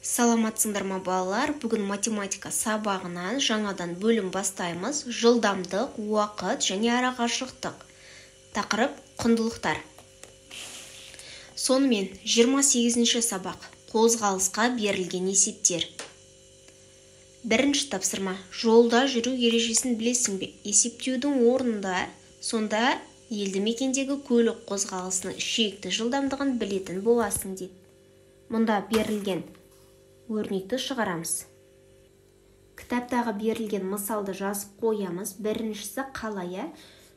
Саламатсыңдар ма, балалар? Бүгін математика сабағынан жаңадан бөлім бастаймыз. Жылдамдық, уақыт және арақашықтық. Тақырып құндылықтар. Сонымен 28-ші сабақ. Қозғалысқа берілген есептер. Бірінші тапсырма. Жолда жүру ережесін білесің бе? Есептеудің орнында сонда елді мекендегі көлік қозғалысының шекті жылдамдығын білетін боласың дейді. Мұнда берілген өрнекті шығарамыз. Кітаптағы берілген мысалды жазып қоямыз. Біріншісі қалай?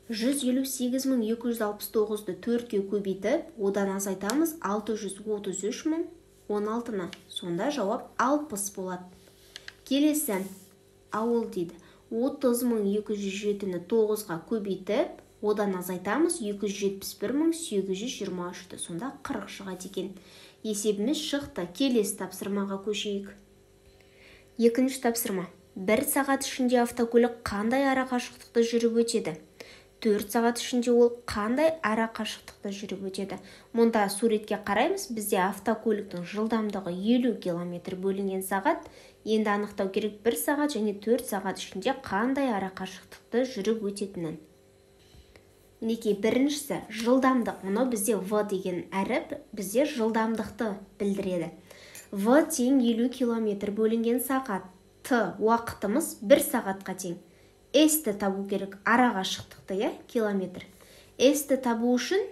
158 269-ды 4-ке көбейтіп, одан азайтамыз 633 016-ны. Сонда жауап 60 болады. Келесі ауыл дейді. 30 207-ні 9-ға көбейтіп, одан азайтамыз 271 823-ті. Сонда 40 шығады екен. Есебіміз шықты. Келесі тапсырмаға көшейік. Екінші тапсырма. 1 сағат ішінде автокөлік қандай арақашықтықты жүріп өтеді? 4 сағат ішінде ол қандай арақашықтықты жүріп өтеді? Мұнда суретке қараймыз. Бізде автокөліктің жылдамдығы 50 км бөлінген сағат. Енді анықтау керек 1 сағат және 4 сағат ішінде қандай арақашықтықты жүріп өтетінін. Мінекей, біріншісі жылдамдық. Мынау бізде в деген әріп бізде жылдамдықты білдіреді. В тең 50 километр бөлінген сағат. Т уақытымыз 1 сағатқа тең. S-ті табу керек, арақашықтықты, иә, километр. S-ті табу үшін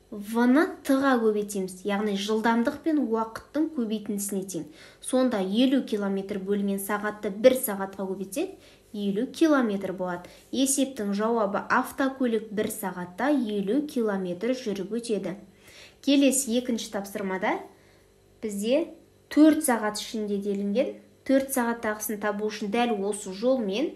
в-ны т-ға көбейтеміз, яғни жылдамдық пен уақыттың көбейтіндісіне тең. Сонда 50 километр бөлінген сағатты 1 сағатқа көбейтсек, 50 километр болады. Есептің жауабы: автокөлік 1 сағатта 50 километр жүріп өтеді. Келесі екінші тапсырмада бізде 4 сағат ішінде делінген. 4 сағаттағысын табу үшін дәл осы жолмен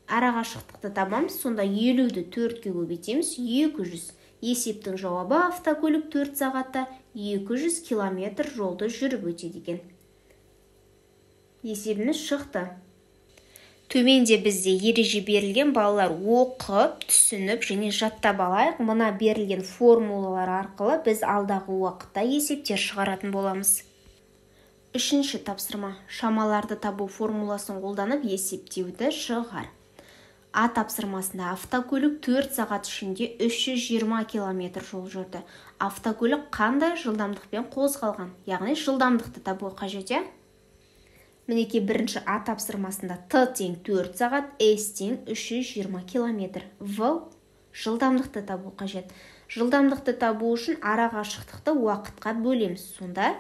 арақашықтықты табамыз. Сонда 50-ді 4-ке көбейтеміз, 200. Есептің жауабы: автокөлік 4 сағатта 200 километр жолды жүріп өтеді екен. Есебіміз шықты. Төменде бізде ереже берілген. Балалар, оқып, түсініп және жаттап алайық. Мына берілген формулалар арқылы біз алдағы уақытта есептер шығаратын боламыз. Үшінші тапсырма. Шамаларды табу формуласын қолданып, есептеуді шығар. А тапсырмасында автокөлік 4 сағат ішінде 320 километр жол жүрді. Автокөлік қандай жылдамдықпен қозғалған? Яғни жылдамдықты табу қажет, иә? Мінекей, бірінші А тапсырмасында Т тең 4 сағат, С тең 320 километр. В жылдамдықты табу қажет. Жылдамдықты табу үшін арақашықтықты уақытқа бөлеміз. Сонда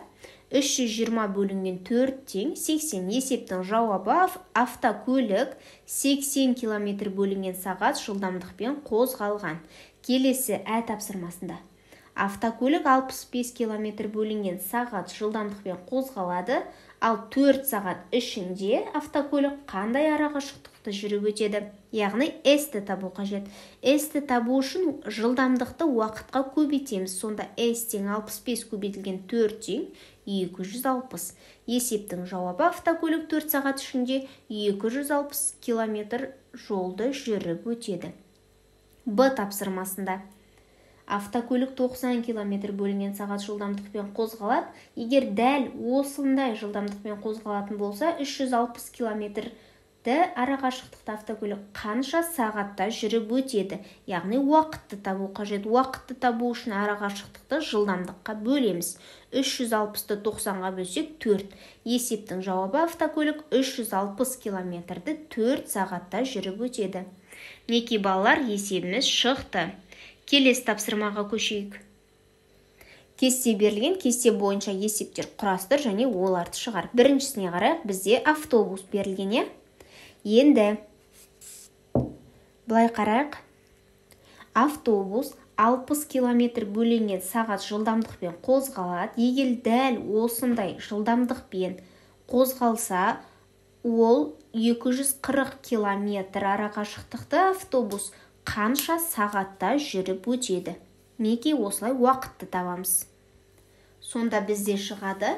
320 бөлінген 4 тең 80. Есептің жауабы: автокөлік 80 километр бөлінген сағат жылдамдықпен қозғалған. Келесі Ә тапсырмасында автокөлік 65 километр бөлінген сағат жылдамдықпен қозғалады, ал 4 сағат ішінде автокөлік қандай арақашықтықты жүріп өтеді? Яғни S-ті табу қажет. S-ті табу үшін жылдамдықты уақытқа көбейтеміз. Сонда S тең 65 көбейтілген 4 тең 260. Есептің жауабы: автокөлік 4 сағат ішінде 260 километр жолды жүріп өтеді. Б тапсырмасында автокөлік 90 километр бөлінген сағат жылдамдықпен қозғалады. Егер дәл осындай жылдамдықпен қозғалатын болса, 360 километрді арақашықтықты автокөлік қанша сағатта жүріп өтеді? Яғни уақытты табу қажет. Уақытты табу үшін арақашықтықты жылдамдыққа бөлеміз. 360-ты 90-ға бөлсек, 4. Есептің жауабы: автокөлік 360 километрді 4 сағатта жүріп өтеді. Мінекей, балалар, есебіміз шықты. Келесі тапсырмаға көшейік. Кесте берілген. Кесте бойынша есептер құрастыр және оларды шығар. Біріншісіне қарайық. Бізде автобус берілген, иә. Енді былай қарайық: автобус 60 километр бөлінген сағат жылдамдықпен қозғалады. Егер дәл осындай жылдамдықпен қозғалса, ол 240 километр арақашықтықты автобус қанша сағатта жүріп өтеді? Мінекей, осылай уақытты табамыз. Сонда бізде шығады: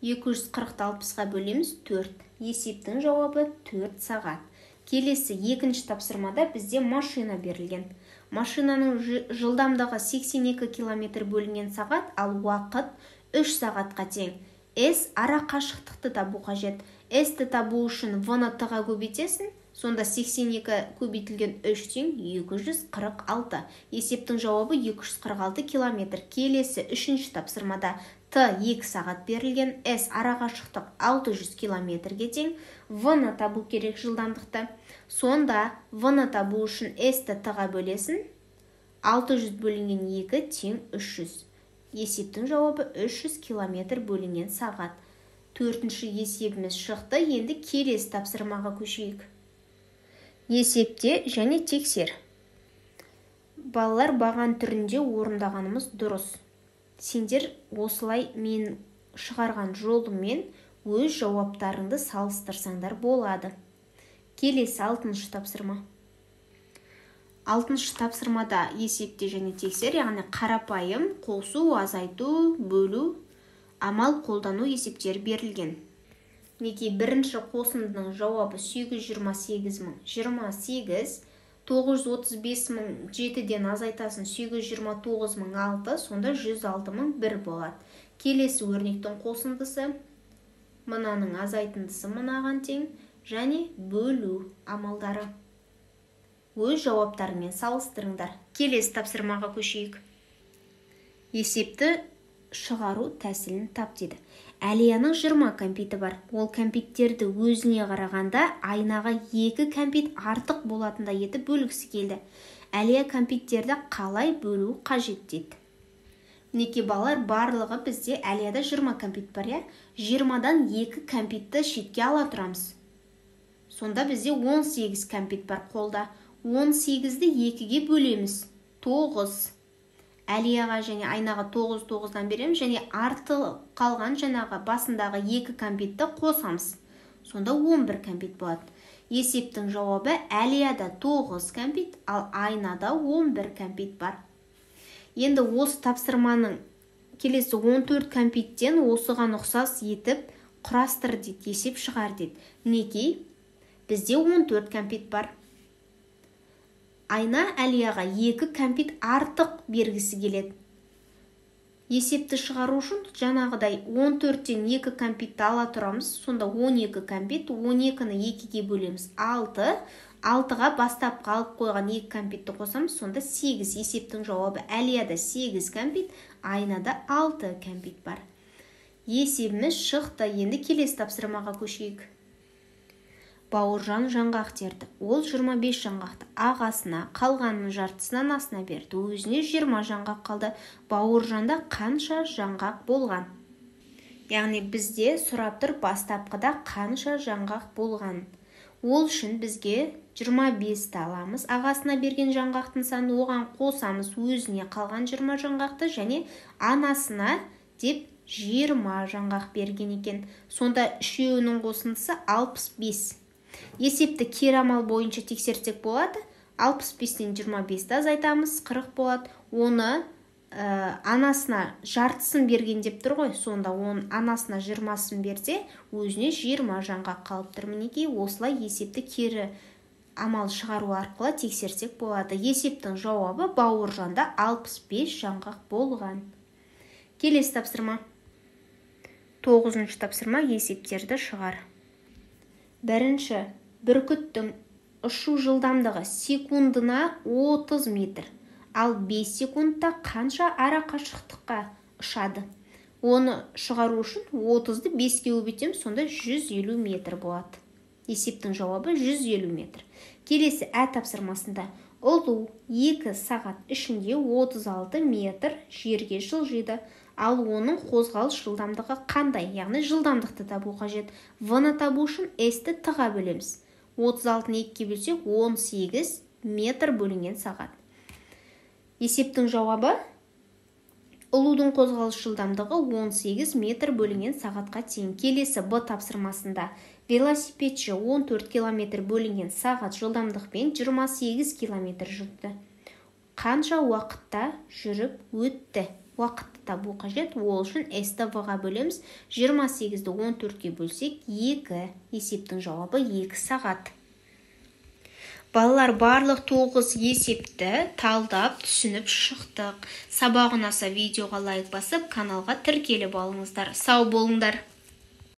240-ты 60-қа бөлеміз, 4. Есептің жауабы 4 сағат. Келесі екінші тапсырмада бізде машина берілген. Машинаның жылдамдығы 82 километр бөлінген сағат, ал уақыт 3 сағатқа тең. S ара қашықтықты табу қажет. S-ті табу үшін V-ны Т-ға көбейтесің. Сонда 82 көбейтілген 3 тең 246. Есептің жауабы 246 километр. Келесі үшінші тапсырмада Т 2 сағат берілген, S ара қашықтық 600 километрге тең. V-ны табу керек жылдамдықты. Сонда V-ны табу үшін S-ті Т-ға бөлесің. 600 бөлінген 2 тең 300. Есептің жауабы 300 километр бөлінген сағат. Төртінші есебіміз шықты. Енді келесі тапсырмаға көшейік. Есепте және тексер. Балалар, баған түрінде орындағанымыз дұрыс. Сендер осылай мен шығарған жолыммен өз жауаптарыңды салыстырсаңдар болады. Келесі алтыншы тапсырма. Алтыншы тапсырмада есепте және тексер, яғни қарапайым қосу, азайту, бөлу, амал қолдану есептері берілген. Мінекей, бірінші қосындының жауабы 828 028, 935 007-ден азайтасын 829 006, сонда 106 001 болады. Келесі өрнектің қосындысы мынаның азайтындысы мынаған тең және бөлу амалдары. Өз жауаптарымен салыстырыңдар. Келесі тапсырмаға көшейік. Есепті шығару тәсілін тап дейді. Әлияның 20 кәмпиті бар. Ол кәмпиттерді өзіне қарағанда Айнаға 2 кәмпит артық болатындай етіп бөлгісі келді. Әлия кәмпиттерді қалай бөлу қажет дейді. Мінекей балалар, барлығы бізде Әлияда 20 кәмпит бар, иә? 20-дан 2 кәмпитті шетке ала тұрамыз. Сонда бізде 18 кәмпит бар қолда. 18-ді 2-ге бөлеміз. 9. Әлияға және Айнаға 9 9-дан береміз және арты қалған жаңағы басындағы 2 кәмпитті қосамыз. Сонда 11 кәмпит болады. Есептің жауабы Әлияда 9 кәмпит, ал Айнада 11 кәмпит бар. Енді осы тапсырманың келесі 14 кәмпиттен осыған ұқсас етіп құрастыр дейді, есеп шығар дейді. Мінекей, бізде 14 кәмпит бар. Айна Әлияға 2 кәмпит артық бергісі келеді. Есепті шығару үшін жаңағыдай 14-тен 2 кәмпитті ала тұрамыз. Сонда 12 кәмпит, 12-ні 2-ге бөлеміз. 6, 6-ға бастапқы алып қойған 2 кәмпитті қосамыз. Сонда 8. Есептің жауабы Әлияда 8 кәмпит, Айнада 6 кәмпит бар. Есебіміз шықты. Енді келесі тапсырмаға көшейік. Бауыржан жаңғақ терді. Ол 25 жаңғақты ағасына, қалғанының жартысын анасына берді. Өзіне 20 жаңғақ қалды. Бауыржанда қанша жаңғақ болған? Яғни бізде сұрап тұр бастапқыда қанша жаңғақ болған. Ол үшін бізге 25-ті аламыз. Ағасына берген жаңғақтың санын оған қосамыз. Өзіне қалған 20 жаңғақты және анасына деп 20 жаңғақ берген екен. Сонда үшеуінің қосындысы 65. Есепті кері амал бойынша тексерсек болады. 65-тен 25-ті азайтамыз, 40 болады. Оны анасына жартысын берген деп тұр ғой. Сонда оның анасына 20-сын берсе, өзіне 20 жаңғақ қалып тұр. Мінекей, осылай есепті кері амал шығару арқылы тексерсек болады. Есептің жауабы Бауыржанда 65 жаңғақ болған. Келесі тапсырма. 9-шы тапсырма, есептерді шығар. Бірінші, бүркіттің ұшу жылдамдығы секундына 30 метр, ал 5 секундта қанша ара қашықтыққа ұшады? Оны шығару үшін 30-ды 5-ке көбейтеміз, сонда 150 метр болады. Есептің жауабы 150 метр. Келесі ә тапсырмасында ұлу 2 сағат ішінде 36 метр жерге жылжиды. Ал оның қозғалыс жылдамдығы қандай? Яғни жылдамдықты табу қажет. В-ны табу үшін S-ті Т-ға бөлеміз. 36-ны 2-ге бөлсек 18 метр бөлінген сағат. Есептің жауабы ұлудың қозғалыс жылдамдығы 18 метр бөлінген сағатқа тең. Келесі Б тапсырмасында велосипедші 14 километр бөлінген сағат жылдамдықпен 28 километр жүрді. Қанша уақытта жүріп өтті? Уақытты табу қажет. Ол үшін S-ті В-ға бөлеміз. 28-ді 14-ге бөлсек 2. Есептің жауабы 2 сағат. Балалар, барлық 9 есепті талдап, түсініп шықтық. Сабақ ұнаса, видеоға лайк басып, каналға тіркеліп алыңыздар. Сау болыңдар.